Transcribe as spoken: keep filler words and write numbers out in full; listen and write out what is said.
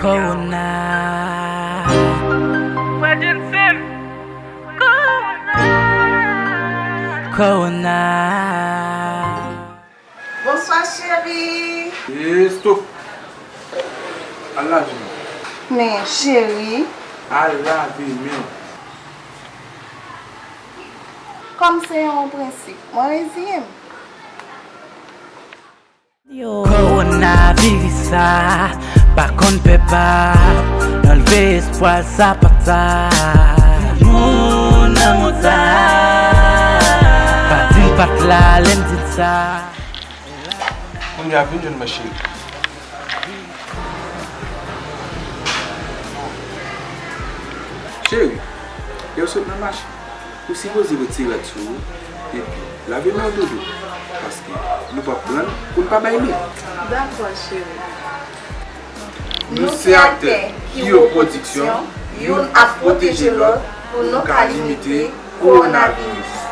Corona. Frè Jensen. Corona. Corona. Bonswa, cheri. Eh, stop. Al lave men w. Men, cheri. Al lave men w. Kòm se yon prensip, mwen reziye m. Kowonaviris sa pa konn pè pa, nan leve espwa sa pa ta. Moun nan mond sa pa di m pa t la lè m di l sa. Kounye a vin jwenn mwen, cheri. Cheri, lè w sot nan mache, ou sipoze retire rad sou ou epi lave men w doudou, paske nou p ap pran l pou n pa bay li. Dakò, cheri. Nou se aktè Hero Production, youn ap pwoteje lòt pou nou ka limite kowonaviris.